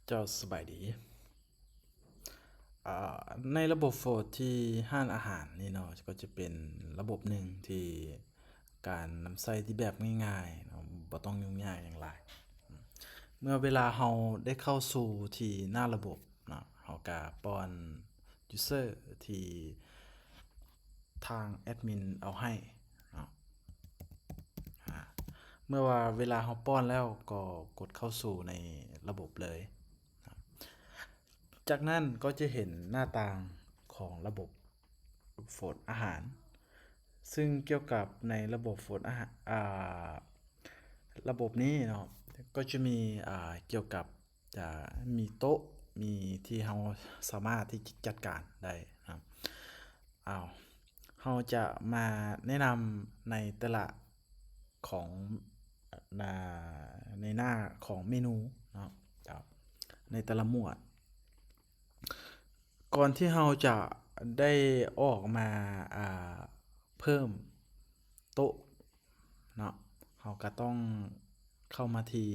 ເຈົ້າສະບາຍດີ. ອາ ໃນລະບົບໂຟດທີ່ຮ້ານອາຫານນີ້ເນາະ ກໍຈະເປັນລະບົບໜຶ່ງທີ່ການນຳໃຊ້ທີ່ແບບງ່າຍໆເນາະ ບໍ່ຕ້ອງຫຍຸ້ງຍາກຫຍັງຫຼາຍ. ເມື່ອເວລາເຮົາໄດ້ເຂົ້າສູ່ທີ່ໜ້າລະບົບເນາະ ເຮົາກະປ້ອນ user ທີ່ທາງແອັດມິນເອົາໃຫ້ເນາະ. ອາ ເມື່ອວ່າເວລາເຮົາປ້ອນແລ້ວ ກໍກົດເຂົ້າສູ່ໃນລະບົບເລີຍ. ຈາກນັ້ນກໍຈະເຫັນໜ້າຕ່າງຂອງລະບົບໂຟດອາຫານ ຊຶ່ງກ່ຽວກັບໃນລະບົບໂຟດອາຫານ ອາ ລະບົບນີ້ເນາະ ກໍຈະມີ ອາ ກ່ຽວກັບ ຈະມີໂຕະ ມີທີ່ເຮົາສາມາດທີ່ຈະຈັດການໄດ້ນະ. ເອົາ ເຮົາຈະມາແນະນຳໃນແຕ່ລະຂອງ ນາ ໃນໜ້າຂອງເມນູເນາະ ເຈົ້າ ໃນແຕ່ລະໝວດ. ກ່ອນທີ່ເຮົາຈະໄດ້ອອກມາ ອາ ເພີ່ມໂຕະເນາະ ເຮົາກະຕ້ອງເຂົ້າມາທີ່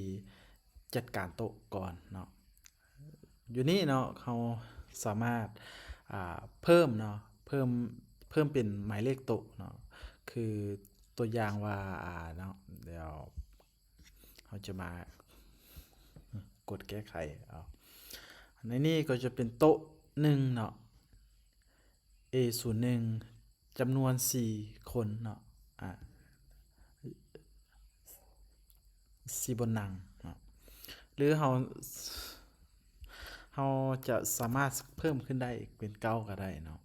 ຈັດການໂຕະກ່ອນເນາະ. ຢູ່ນີ້ເນາະ ເຮົາສາມາດ ອາ ເພີ່ມເນາະ ເພີ່ມ ເພີ່ມເປັນໝາຍເລກໂຕະເນາະ ຄືຕົວຢ່າງວ່າ ອາ ເນາະ ດຽວເຮົາຈະມາກົດແກ້ໄຂເອົາ. ໃນນີ້ກໍຈະເປັນໂຕະໜຶ່ງເນາະ ເອສູນໜຶ່ງ ຈຳນວນສີ່ຄົນເນາະ ອາ ສີ່ບ່ອນນັ່ງເນາະ ຫຼືເຮົາ ເຮົາຈະສາມາດເພີ່ມຂຶ້ນໄດ້ເປັນເກົ້າກໍໄດ້ເນາະ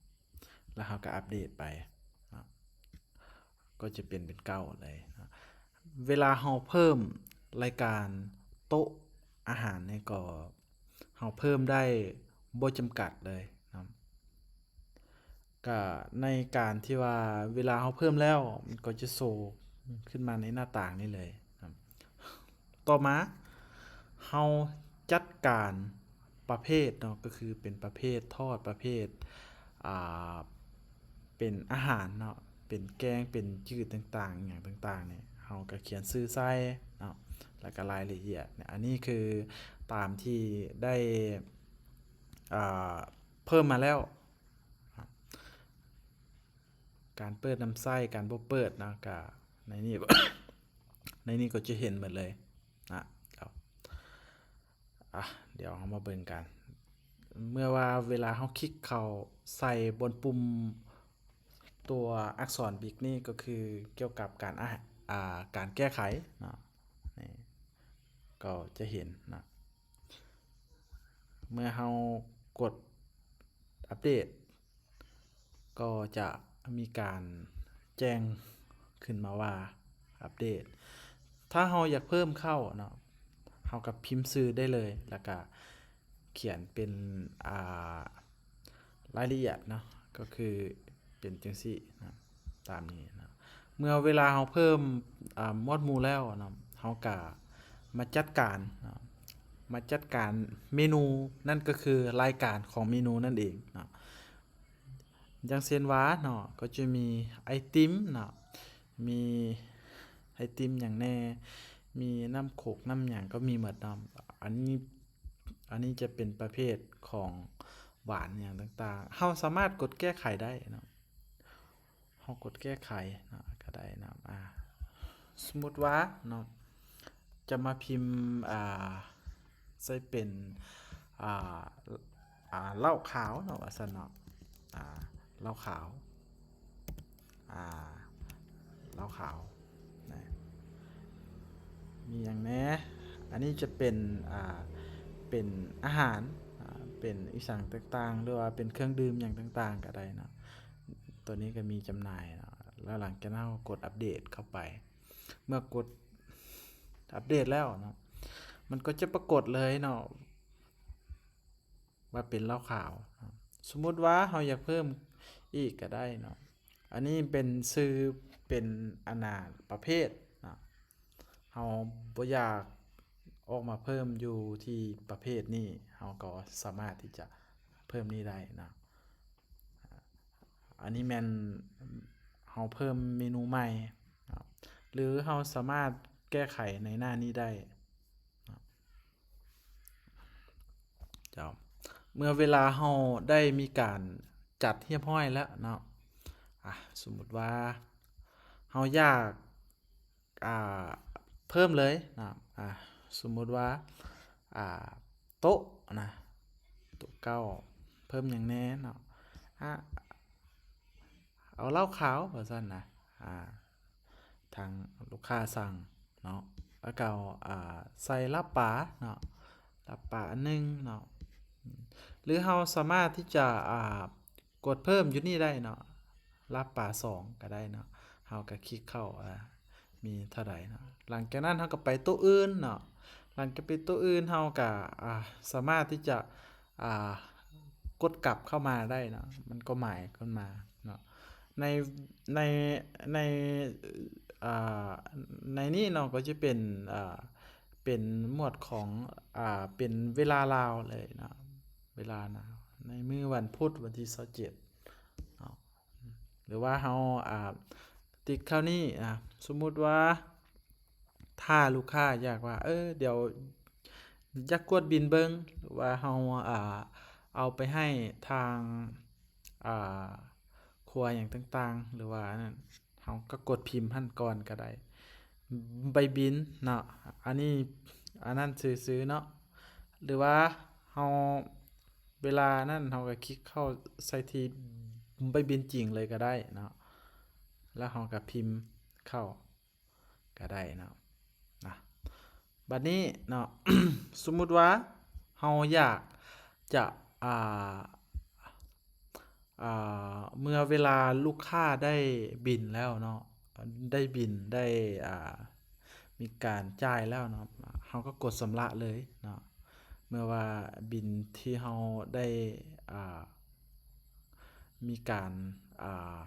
ແລ້ວເຮົາກໍອັບເດດໄປເນາະ ກໍຈະເປັນ ເປັນເກົ້າເລີຍເນາະ. ເວລາເຮົາເພີ່ມລາຍການໂຕະອາຫານນີ້ ກໍເຮົາເພີ່ມໄດ້ບໍ່ຈຳກັດເລີຍເນາະ. ກະໃນການທີ່ວ່າເວລາເຮົາເພີ່ມແລ້ວ ມັນກໍຈະໂຊຂຶ້ນມາໃນໜ້າຕ່າງນີ້ເລີຍນະ. ຕໍ່ມາເຮົາຈັດການປະເພດເນາະ ກໍຄືເປັນປະເພດທອດ ປະເພດ ອາ ເປັນອາຫານເນາະ ເປັນແກງ ເປັນຈືດຕ່າງໆ ຫຍັງຕ່າງໆນີ້ ເຮົາກໍຂຽນຊື່ໃສ່ເນາະ ແລ້ວກໍລາຍລະອຽດ. ອັນນີ້ຄືຕາມທີ່ໄດ້ ອາ ເພີ່ມມາແລ້ວ. ການເປີດນຳໃຊ້ ການບໍ່ເປີດເນາະ ກະໃນນີ້ ໃນນີ້ກໍຈະເຫັນໝົດເລີຍນະ. ເອົາ ອະ ດຽວເຮົາມາເບິ່ງກັນ ເມື່ອວ່າເວລາເຮົາຄລິກເຂົ້າໃສ່ບ່ອນປຸ່ມຕົວອັກສອນບິກນີ້ ກໍຄືກ່ຽວກັບການ ອາ ອາ ການແກ້ໄຂເນາະ ນີ້ກໍຈະເຫັນນະ. ເມື່ອເຮົາກົດອັບເດດ ກໍຈະມີການແຈ້ງຂຶ້ນມາວ່າອັບເດດ. ຖ້າເຮົາຢາກເພີ່ມເຂົ້າເນາະ ເຮົາກໍພິມຊື່ໄດ້ເລີຍ ແລ້ວກໍຂຽນເປັນ ອາ ລາຍລະອຽດເນາະ ກໍຄືເປັນຈັ່ງຊີ້ນະ ຕາມນີ້ນະ. ເມື່ອເວລາເຮົາເພີ່ມ ອາ ໝວດໝູ່ແລ້ວເນາະ ເຮົາກະມາຈັດການເນາະ ມາຈັດການເມນູ ນັ້ນກໍຄືລາຍການຂອງເມນູນັ້ນເອງເນາະ. ຢ່າງເຊັ່ນວ່າເນາະ ກໍຈະມີໄອຕິມເນາະ ມີໄອຕິມຫຍັງແດ່ ມີນ້ຳໂຄກນ້ຳຫຍັງກໍມີໝົດເນາະ. ອັນນີ້ ອັນນີ້ຈະເປັນປະເພດຂອງຫວານຫຍັງຕ່າງໆ ເຮົາສາມາດກົດແກ້ໄຂໄດ້ເນາະ. ເຮົາກົດແກ້ໄຂເນາະ ກໍໄດ້ນຳ ອາ ສົມມຸດວ່າເນາະ ຈະມາພິມ ອາ ໃສ່ເປັນ ອາ ອາ ເຫຼົ້າຂາວເນາະ ວ່າຊັ້ນເນາະ ອາ ເຫຼົ້າຂາວ ອາ ເຫຼົ້າຂາວນະ ມີຫຍັງແດ່? ອັນນີ້ຈະເປັນ ອາ ເປັນອາຫານ ອາ ເປັນອີ່ຫຍັງຕ່າງໆ ຫຼືວ່າເປັນເຄື່ອງດື່ມຫຍັງຕ່າງໆກໍໄດ້ເນາະ. ຕົວນີ້ກໍມີຈຳໜ່າຍເນາະ ແລ້ວຫຼັງຈາກນັ້ນເຮົາກໍກົດອັບເດດເຂົ້າໄປ. ເມື່ອກົດອັບເດດແລ້ວເນາະ ມັນກໍຈະປາກົດເລີຍເນາະ ວ່າເປັນເຫຼົ້າຂາວເນາະ. ສົມມຸດວ່າເຮົາຢາກເພີ່ມອີກກໍໄດ້ເນາະ. ອັນນີ້ເປັນຊື່ ເປັນອັນນ່າ ປະເພດເນາະ. ເຮົາບໍ່ຢາກອອກມາເພີ່ມຢູ່ທີ່ປະເພດນີ້ ເຮົາກໍສາມາດທີ່ຈະເພີ່ມນີ້ໄດ້ເນາະ. ອັນນີ້ແມ່ນເຮົາເພີ່ມເມນູໃໝ່ເນາະ ຫຼືເຮົາສາມາດແກ້ໄຂໃນໜ້ານີ້ໄດ້ເນາະ. ເຈົ້າ ເມື່ອເວລາເຮົາໄດ້ມີການຈັດຮຽບຮ້ອຍແລ້ວເນາະ ອ່າ ສົມມຸດວ່າເຮົາຢາກ ອ່າ ເພີ່ມເລີຍເນາະ ອ່າ ສົມມຸດວ່າ ອ່າ ໂຕະນະ ໂຕະເກົ້າ ເພີ່ມຫຍັງແດ່ເນາະ ອ່າ ເອົາເຫຼົ້າຂາວວ່າຊັ້ນນະ ອ່າ ທາງລູກຄ້າສັ່ງເນາະ ແລ້ວກໍເອົາ ອ່າ ໃສ່ລາບປາເນາະ ລາບປາອັນໜຶ່ງເນາະ ຫຼືເຮົາສາມາດທີ່ຈະ ອ່າ ກົດເພີ່ມຢູ່ນີ້ໄດ້ເນາະ ລາບປາສອງກໍໄດ້ເນາະ ເຮົາກໍຄລິກເຂົ້າ ອ່າ ມີເທົ່າໃດເນາະ ຫຼັງຈາກນັ້ນເຮົາກໍໄປໂຕະອື່ນເນາະ ຫຼັງຈາກໄປໂຕະອື່ນເຮົາກໍ ອ່າ ສາມາດທີ່ຈະ ອ່າ ກົດກັບເຂົ້າມາໄດ້ເນາະ ມັນກໍໝາຍຂຶ້ນມາເນາະ ໃນ ໃນ ໃນ ອ່າ ໃນນີ້ເນາະ ກໍຈະເປັນ ອ່າ ເປັນໝວດຂອງ ອ່າ ເປັນເວລາລາວເລີຍເນາະ ເວລາລາວ ໃນມື້ວັນພຸດ ວັນທີຊາວເຈັດເນາະ ຫຼືວ່າເຮົາ ອ່າ ຕິກເທົ່ານີ້ ອ່າ ສົມມຸດວ່າ ຖ້າລູກຄ້າຢາກວ່າ ເອີ ດຽວຢາກກວດບິນເບິ່ງ ຫຼືວ່າເຮົາ ອ່າ ເອົາໄປໃຫ້ທາງ ອ່າ ຄົວຫຍັງຕ່າງໆ ຫຼືວ່າອັນນັ້ນ ເຮົາກໍກົດພິມຫັ້ນກ່ອນກໍໄດ້ ໃບບິນເນາະ ອັນນີ້ ອັນນັ້ນຊື່ໆເນາະ ຫຼືວ່າເຮົາ ເວລານັ້ນເຮົາກໍຄລິກເຂົ້າໃສ່ທີ່ໃບບິນຈິງເລີຍກໍໄດ້ເນາະ ແລ້ວເຮົາກໍພິມເຂົ້າກໍໄດ້ເນາະ ນະ ບັດນີ້ເນາະ ສົມມຸດວ່າເຮົາຢາກຈະ ອ່າ ອ່າ ເມື່ອເວລາລູກຄ້າໄດ້ບິນແລ້ວເນາະ ໄດ້ບິນ ໄດ້ ອ່າ ມີການຈ່າຍແລ້ວເນາະ ເຮົາກໍກົດຊຳລະເລີຍເນາະ ເມື່ອວ່າບິນທີ່ເຮົາໄດ້ ອ່າ ມີການ ອ່າ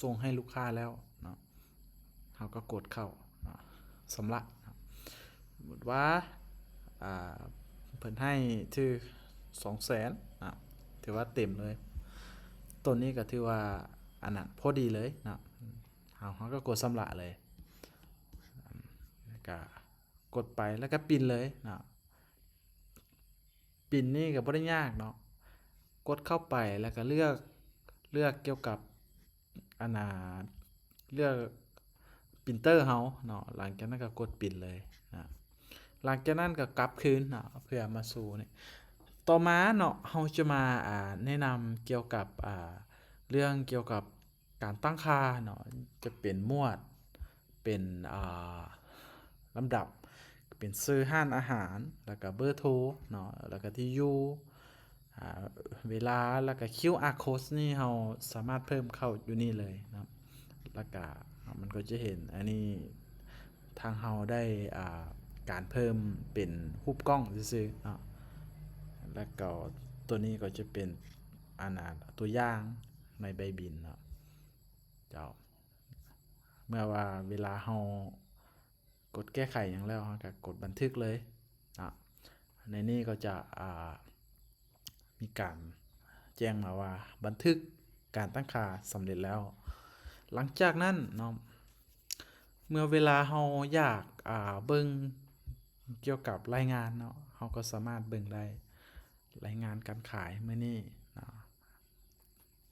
ສົ່ງໃຫ້ລູກຄ້າແລ້ວເນາະ ເຮົາກໍກົດເຂົ້າເນາະ ຊຳລະເນາະ ສົມມຸດວ່າ ອ່າ ເພິ່ນໃຫ້ຖືກສອງແສນນະ ຖືວ່າເຕັມເລີຍ ໂຕນີ້ກໍຖືວ່າອັນນັ້ນ ພໍດີເລີຍເນາະ ເຮົາ ເຮົາກໍກົດຊຳລະເລີຍ ແລ້ວກໍກົດໄປ ແລ້ວກໍປິ່ນເລີຍເນາະ ປິ່ນນີ້ກໍບໍ່ໄດ້ຍາກເນາະ ກົດເຂົ້າໄປ ແລ້ວກໍເລືອກ ເລືອກກ່ຽວກັບ ອັນນ່າ ເລືອກ printer ເຮົາເນາະ ຫຼັງຈາກນັ້ນກໍກົດປິ່ນເລີຍນະ ຫຼັງຈາກນັ້ນກໍກັບຄືນເນາະ ເພື່ອມາສູ່ນີ້ ຕໍ່ມາເນາະ ເຮົາຈະມາ ອ່າ ແນະນຳກ່ຽວກັບ ອ່າ ເລື່ອງກ່ຽວກັບການຕັ້ງຄ່າເນາະ ຈະເປັນໝວດ ເປັນ ອ່າ ລຳດັບ ເປັນຊື່ຮ້ານອາຫານ ແລ້ວກໍເບີໂທເນາະ ແລ້ວກໍທີ່ຢູ່ ອ່າ ເວລາ ແລ້ວກໍ QR code ນີ້ເຮົາສາມາດເພີ່ມເຂົ້າຢູ່ນີ້ເລີຍເນາະ ແລ້ວກໍມັນກໍຈະເຫັນ ອັນນີ້ທາງເຮົາໄດ້ ອ່າ ການເພີ່ມເປັນຮູບກ້ອງຊື່ໆເນາະ ແລ້ວກໍຕົວນີ້ກໍຈະເປັນ ອັນນ່າ ຕົວຢ່າງໃນໃບບິນເນາະ ເຈົ້າ ເມື່ອວ່າເວລາເຮົາ ກົດແກ້ໄຂຫຍັງແລ້ວ ເຮົາກໍກົດບັນທຶກເລີຍເນາະ ໃນນີ້ກໍຈະ ອ່າ ມີການແຈ້ງມາວ່າ ບັນທຶກການຕັ້ງຄ່າສຳເລັດແລ້ວ ຫຼັງຈາກນັ້ນເນາະ ເມື່ອເວລາເຮົາຢາກ ອ່າ ເບິ່ງກ່ຽວກັບລາຍງານເນາະ ເຮົາກໍສາມາດເບິ່ງໄດ້ ລາຍງານການຂາຍມື້ນີ້ເນາະ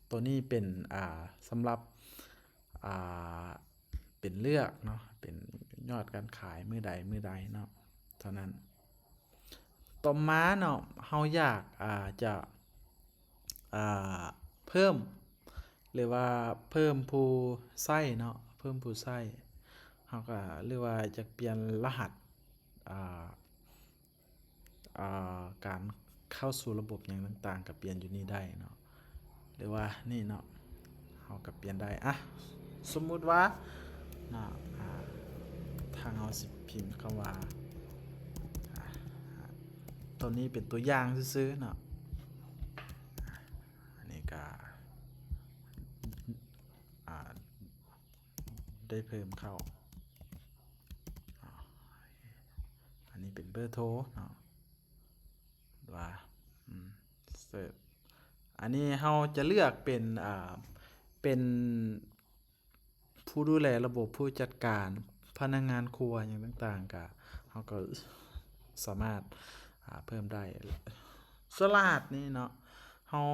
ໂຕນີ້ເປັນ ອ່າ ສຳລັບ ອ່າ ເປັນເລືອກເນາະ ເປັນຍອດການຂາຍມື້ໃດມື້ໃດເນາະ ເທົ່ານັ້ນ ຕໍ່ມາເນາະ ເຮົາຢາກ ອ່າ ຈະ ອ່າ ເພີ່ມ ຫຼືວ່າເພີ່ມຜູ້ໃຊ້ເນາະ ເພີ່ມຜູ້ໃຊ້ ເຮົາກໍ ຫຼືວ່າຈະປ່ຽນລະຫັດ ອ່າ ອ່າ ການເຂົ້າສູ່ລະບົບຫຍັງຕ່າງໆ ກໍປ່ຽນຢູ່ນີ້ໄດ້ເນາະ ຫຼືວ່ານີ້ເນາະ ເຮົາກໍປ່ຽນໄດ້ ອ່ະ ສົມມຸດວ່າເນາະ ອ່າ ທາງເຮົາຊິພິມຄຳວ່າ ອ່າ ຕົວນີ້ເປັນຕົວຢ່າງຊື່ໆເນາະ ອັນນີ້ກໍ ອ່າ ໄດ້ເພີ່ມເຂົ້າ ອ່າ ອັນນີ້ເປັນເບີໂທເນາະ ວ່າ ອືມ ເສີບ ອັນນີ້ເຮົາຈະເລືອກເປັນ ອ່າ ເປັນຜູ້ດູແລລະບົບ ຜູ້ຈັດການ ພະນັກງານຄົວຫຍັງຕ່າງໆ ກະ ເຮົາກໍສາມາດ ອ່າ ເພີ່ມໄດ້ ສະຫຼາດນີ້ເນາະ ເຮົາ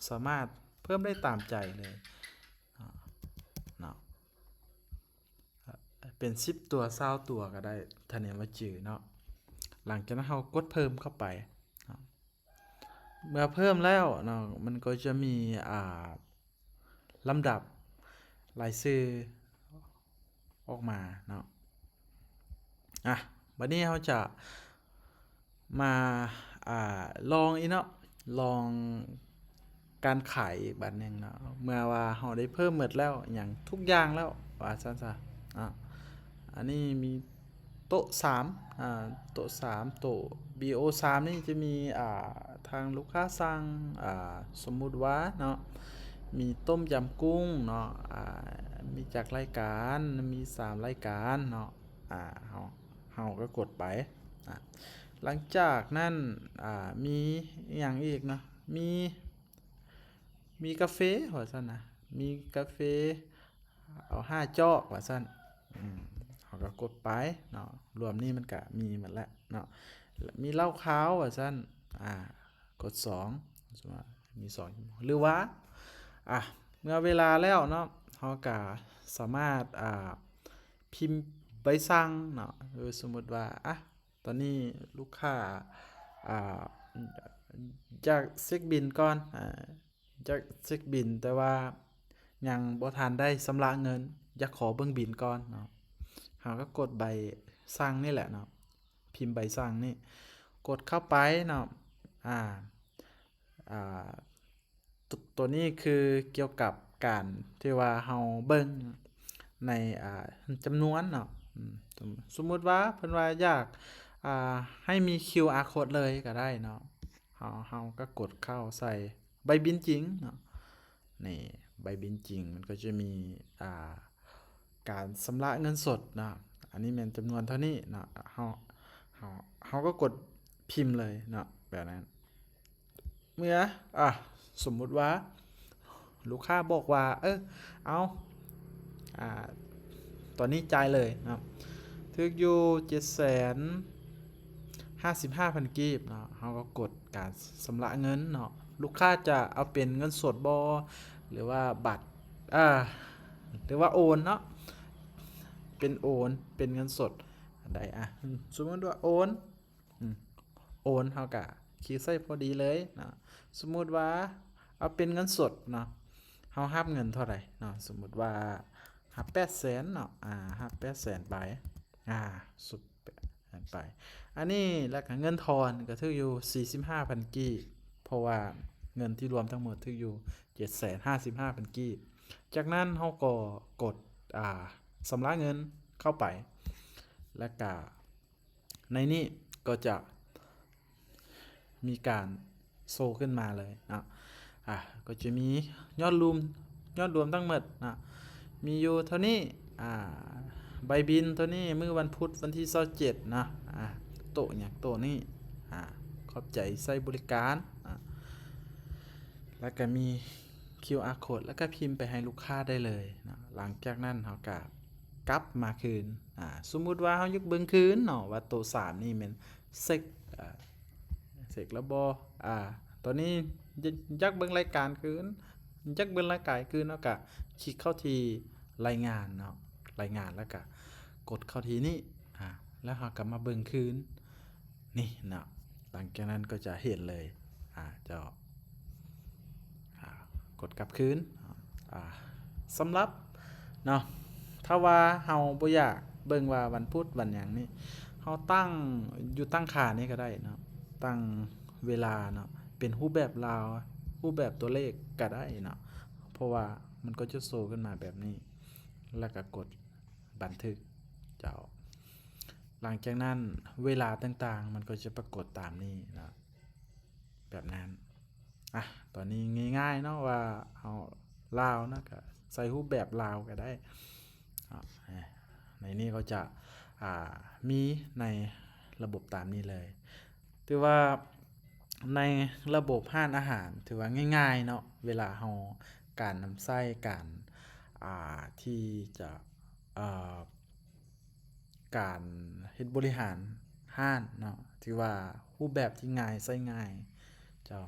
ສາມາດເພີ່ມໄດ້ຕາມໃຈເລີຍເນາະ ເປັນສິບຕົວ ຊາວຕົວກໍໄດ້ ຖ້າແນມວ່າຈື່ເນາະ. ຫຼັງຈາກນັ້ນເຮົາກົດເພີ່ມເຂົ້າໄປເນາະ. ເມື່ອເພີ່ມແລ້ວເນາະ ມັນກໍຈະມີ ອ່າ ລຳດັບລາຍຊື່ອອກມາເນາະ. ອ່ະ ບັດນີ້ເຮົາຈະມາ ອ່າ ລອງອີກເນາະ ລອງການຂາຍອີກບາດໜຶ່ງເນາະ. ເມື່ອວ່າເຮົາໄດ້ເພີ່ມໝົດແລ້ວ ຫຍັງທຸກຢ່າງແລ້ວ ວ່າຊັ້ນຊະເນາະ. ອັນນີ້ມີໂຕະສາມ ອ່າ ໂຕະສາມ ໂຕະ ບີໂອສາມ ນີ້ຈະມີ ອ່າ ທາງລູກຄ້າສັ່ງ ອ່າ ສົມມຸດວ່າເນາະ ມີຕົ້ມຍຳກຸ້ງເນາະ ອ່າ ມີຈັກລາຍການ ມີສາມລາຍການເນາະ. ອ່າ ເຮົາ ເຮົາກໍກົດໄປ. ອ່າ ຫຼັງຈາກນັ້ນ ອ່າ ມີອີ່ຫຍັງອີກເນາະ ມີ ມີກາເຟ ວ່າຊັ້ນນະ ມີກາເຟ ເອົາຫ້າຈອກ ວ່າຊັ້ນ. ອືມ ເຮົາກໍກົດໄປເນາະ ລວມນີ້ມັນກະມີໝົດແລ້ວເນາະ. ມີເຫຼົ້າຂາວ ວ່າຊັ້ນ ອ່າ ກົດສອງ ສົມມຸດວ່າມີສອງ ຫຼືວ່າ ອ່າ ເມື່ອເວລາແລ້ວເນາະ ເຮົາກະສາມາດ ອ່າ ພິມໃບສັ່ງເນາະ. ເອີ ສົມມຸດວ່າ ອ່າ ຕອນນີ້ລູກຄ້າ ອ່າ ຢາກເຊັກບິນກ່ອນ ອ່າ ຢາກເຊັກບິນ ແຕ່ວ່າຍັງບໍ່ທັນໄດ້ຊຳລະເງິນ ຢາກຂໍເບິ່ງບິນກ່ອນເນາະ. ເຮົາກໍກົດໃບສັ່ງນີ້ແຫຼະເນາະ ພິມໃບສັ່ງນີ້ ກົດເຂົ້າໄປເນາະ. ອ່າ ອ່າ ໂຕ ໂຕນີ້ຄືກ່ຽວກັບການທີ່ວ່າເຮົາເບິ່ງໃນ ອ່າ ຈຳນວນເນາະ. ອືມ ສົມ ສົມມຸດວ່າເພິ່ນວ່າຢາກ ອ່າ ໃຫ້ມີຄິວອາໂຄດເລີຍກໍໄດ້ເນາະ. ເຮົາ ເຮົາກໍກົດເຂົ້າໃສ່ໃບບິນຈິງເນາະ. ນີ້ ໃບບິນຈິງມັນກໍຈະມີ ອ່າ ການຊຳລະເງິນສົດເນາະ. ອັນນີ້ແມ່ນຈຳນວນເທົ່ານີ້ເນາະ. ເຮົາ ເຮົາ ເຮົາກໍກົດພິມເລີຍເນາະ ແບບນັ້ນ. ເມື່ອ ອ່າ ສົມມຸດວ່າລູກຄ້າບອກວ່າ ເອີ ເອົາ ອ່າ ຕອນນີ້ຈ່າຍເລີຍເນາະ ຖືກຢູ່ເຈັດແສນຫ້າສິບຫ້າພັນກີບເນາະ. ເຮົາກໍກົດການຊຳລະເງິນເນາະ. ລູກຄ້າຈະເອົາເປັນເງິນສົດບໍ ຫຼືວ່າບັດ ອ່າ ຫຼືວ່າໂອນເນາະ ເປັນໂອນ ເປັນເງິນສົດໄດ້. ອ່າ ສົມມຸດວ່າໂອນ ອືມ ໂອນ ເຮົາກະຄລິກໃສ່ພໍດີເລີຍເນາະ. ສົມມຸດວ່າເອົາເປັນເງິນສົດເນາະ ເຮົາຮັບເງິນເທົ່າໃດເນາະ. ສົມມຸດວ່າຮັບແປດແສນເນາະ ອ່າ ຮັບແປດແສນໄປ ອ່າ ສຸບ ໄປ. ອັນນີ້ ແລ້ວກະເງິນທອນກໍຖືກຢູ່ສີ່ສິບຫ້າພັນກີບ ເພາະວ່າເງິນທີ່ລວມທັງໝົດຖືກຢູ່ເຈັດແສນຫ້າສິບຫ້າພັນກີບ. ຈາກນັ້ນເຮົາກໍກົດ ອ່າ ຊຳລະເງິນເຂົ້າໄປ ແລ້ວກະ ໃນນີ້ກໍຈະມີການໂຊຂຶ້ນມາເລີຍເນາະ. ອ່າ ກໍຈະມີຍອດລວມ ຍອດລວມທັງໝົດເນາະ ມີຢູ່ເທົ່ານີ້. ອ່າ ໃບບິນໂຕນີ້ ມື້ວັນພຸດ ວັນທີຊາວເຈັດເນາະ. ອ່າ ໂຕະຫຍັງໂຕນີ້ ອ່າ ຂອບໃຈໃຊ້ບໍລິການ. ອ່າ ແລ້ວກໍມີຄິວອາໂຄດ ແລ້ວກໍພິມໄປໃຫ້ລູກຄ້າໄດ້ເລີຍເນາະ. ຫຼັງຈາກນັ້ນເຮົາກໍກັບມາຄືນ. ອ່າ ສົມມຸດວ່າເຮົາຢາກເບິ່ງຄືນເນາະ ວ່າໂຕະສາມນີ້ແມ່ນເຊັກ ອ່າ ເຊັກແລ້ວບໍ່. ອ່າ ຕອນນີ້ຢາກ ຢາກເບິ່ງລາຍການຄືນ ຢາກເບິ່ງລາຍການຄືນ ເຮົາກໍຄລິກເຂົ້າທີ່ລາຍງານເນາະ ລາຍງານ ແລ້ວກໍກົດເຂົ້າທີ່ນີ້. ອ່າ ແລ້ວເຮົາກໍມາເບິ່ງຄືນ ນີ້ເນາະ. ຫຼັງຈາກນັ້ນກໍຈະເຫັນເລີຍ ອ່າ ເຈົ້າ ອ່າ ກົດກັບຄືນ. ອ່າ ສຳລັບເນາະ ຖ້າວ່າເຮົາບໍ່ຢາກເບິ່ງວ່າວັນພຸດວັນຫຍັງນີ້ ເຮົາຕັ້ງຢູ່ ຕັ້ງຄ່ານີ້ກໍໄດ້ເນາະ ຕັ້ງເວລາເນາະ ເປັນຮູບແບບລາວ ຮູບແບບຕົວເລກກໍໄດ້ເນາະ ເພາະວ່າມັນກໍຈະໂຊຂຶ້ນມາແບບນີ້ ແລ້ວກໍກົດ ບັນທຶກ ເຈົ້າ. ຫຼັງຈາກນັ້ນເວລາຕ່າງໆ ມັນກໍຈະປາກົດຕາມນີ້ເນາະ ແບບນັ້ນ. ອ່ະ ຕອນນີ້ງ່າຍໆເນາະ ວ່າເຮົາລາວເນາະ ກໍໃສ່ຮູບແບບລາວກໍໄດ້ເນາະ. ໃນນີ້ກໍຈະ ອ່າ ມີໃນລະບົບຕາມນີ້ເລີຍ. ຖືວ່າໃນລະບົບຮ້ານອາຫານຖືວ່າງ່າຍໆເນາະ ເວລາເຮົາ ການນຳໃຊ້ ການ ອ່າ ທີ່ຈະ ເອີ ການເຮັດບໍລິຫານຮ້ານເນາະ ຖືວ່າຮູບແບບທີ່ງ່າຍ ໃຊ້ງ່າຍ. ຈ ເຈົ້າ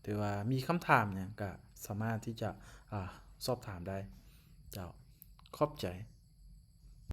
ຫຼືວ່າມີຄຳຖາມຫຍັງກໍສາມາດທີ່ຈະ ອາ ສອບຖາມໄດ້. ເຈົ້າ ຂອບໃຈ.